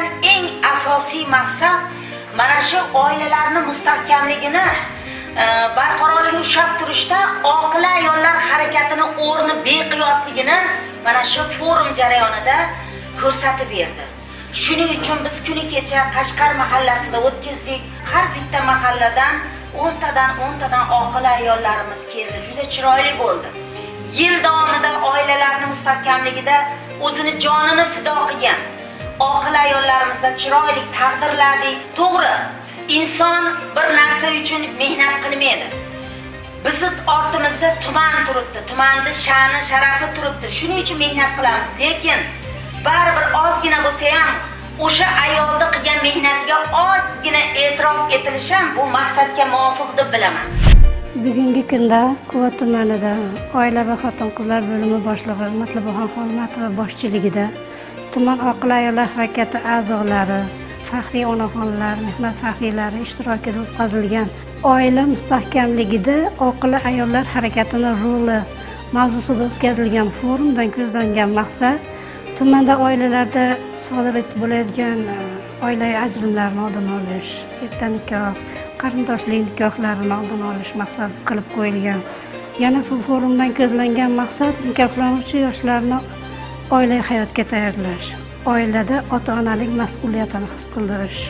ko'zlangan eng asosiy maqsad mana shu oilalarni mustahkamligini, barqarorligini ushlab turishda oqila ayollar harakatini o'rni beqiyosligini mana shu forum jarayonida ko'rsatib berdi. Shuning uchun biz kuni kecha Qashqar mahallasida o'tkazdik. Har bitta mahalladan 10tadan oqila ayollarimiz keldi. Juda chiroyli bo'ldi. Yil davomida oilalarning mustahkamligida o'zini jonini fido qilgan oqila ayollarimizda chiroyli taqdirladik. To'g'ri, inson bir narsa uchun mehnat qilmaydi. Bizni ortimizda tuman turibdi, tumanni sha'ni, sharafi turibdi. Shuning uchun mehnat qilamiz, lekin baribir ozgina bo'lsa ham o'sha ayolni qilgan mehnatiga ozgina e'tirof etilishi ham bu maqsadga muvofiq deb bilaman. Bugungi kunda Quva tumanida oila va xotin-qizlar bo'limi boshlig'i Matlubaxon Xolmatova boshchiligida tuman oqila ayollar harakati a'zolari, faxriy onaxonlar, mehnat faxriylari ishtirokida o'tkazilgan oila mustahkamligida oqila ayollar harakatini roli mavzusida o'tkazilgan forumdan ko'zlangan maqsad tumanda oilalarda sodir bo'ladigan oilaviy ajrimlarni oldini olish, erta nikoh, qarindoshlik nikohlarini oldini olish maqsad qilib qo'yilgan. Yana bu forumdan ko'zlangan maqsad nikohlanuvchi yoshlarni oilaviy hayotga tayyorlash, oilada ota-onalik mas'uliyatini his qildirish,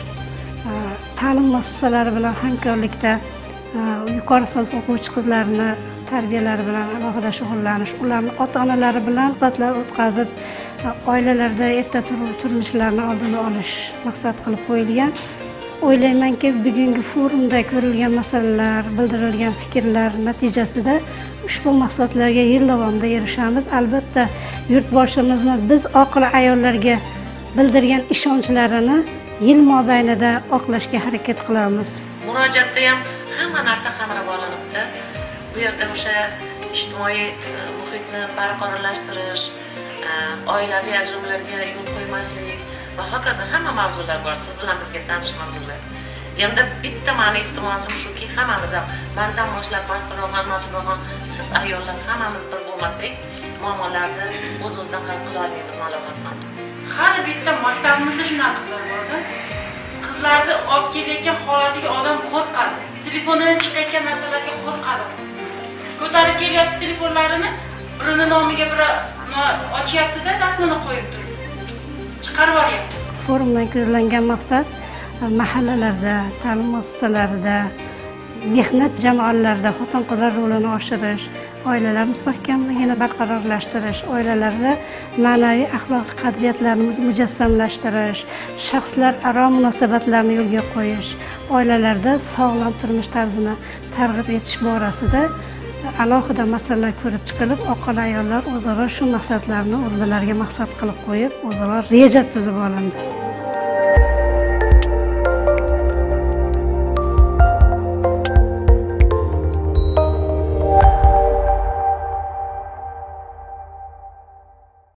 ta'lim muassasalari bilan hamkorlikda yuqori sinf o'quvchi qizlarini tarbiyalari bilan alohida shug'ullanish, ularni ota-onalari bilan suhbatlar o'tkazib, oilalarda erta turmushlarni oldini olish maqsad qilib qo'yilgan. O'ylaymanki, bugungi forumda ko'rilgan masalalar, bildirilgan fikrlar natijasida ushbu maqsadlarga yil davomida erishamiz. Albatta, yurtboshimizni biz oqila ayollarga bildirgan ishonchlarini yil mobaynida oqlashga harakat qilamiz. Murojaatda ham hamma narsa qamrab olinibdi. Bu yerda o'sha ijtimoiy muhitni barqarorlashtirish, oilaviy ajrimlarga yo'l qo'ymaslik va hokazo hamma mavzular bor, siz bilan bizga tanish mavzular. Endi bitta ma'ni iltimosim shuki, hammamiz ham mandan boshlab Masturoxon, Matlubaxon, siz ayollar hammamiz bir bo'lmasak, muammolarni o'z-o'zidan hal qila olmaymiz Malomatxon. Har bitta maktabimizda shunaqa qizlar bor-da. Qizlarni olib kelayotgan holatiga odam qo'rqadi. Telefonidan chiqayotgan narsalarga qo'rqadi. Ko'tarib kelyapti telefonlarini, birini nomiga biri ochyapti-da, rasmini qo'yib turib chiqarib yuboryapti. Forumdan ko'zlangan maqsad mahallalarda, ta'lim muassasalarida, mehnat jamoalarida xotin-qizlar rolini oshirish, oilalar mustahkamligini barqarorlashtirish, oilalarda ma'naviy axloqiy qadriyatlarni mujassamlashtirish, shaxslararo munosabatlarni yo'lga qo'yish, oilalarda sog'lom turmush tarzini targ'ib etish borasida alohida masalalar ko'rib chiqilib, oqila ayollar o'zaro shu maqsadlarni o'zlariga maqsad qilib qo'yib, o'zaro reja tuzib olindi.